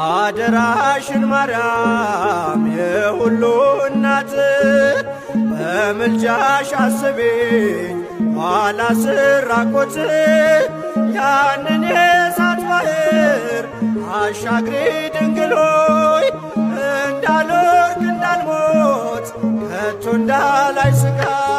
አደራሽን ማርያም የሁሉ እናት፣ በምልጃሽ አስቢኝ ኋላ ስራቆት። ያንን የእሳት ባህር አሻግሪ ድንግል ሆይ፣ እንዳልወርቅ እንዳልሞት ከቶ እንዳላይ ስቃይ።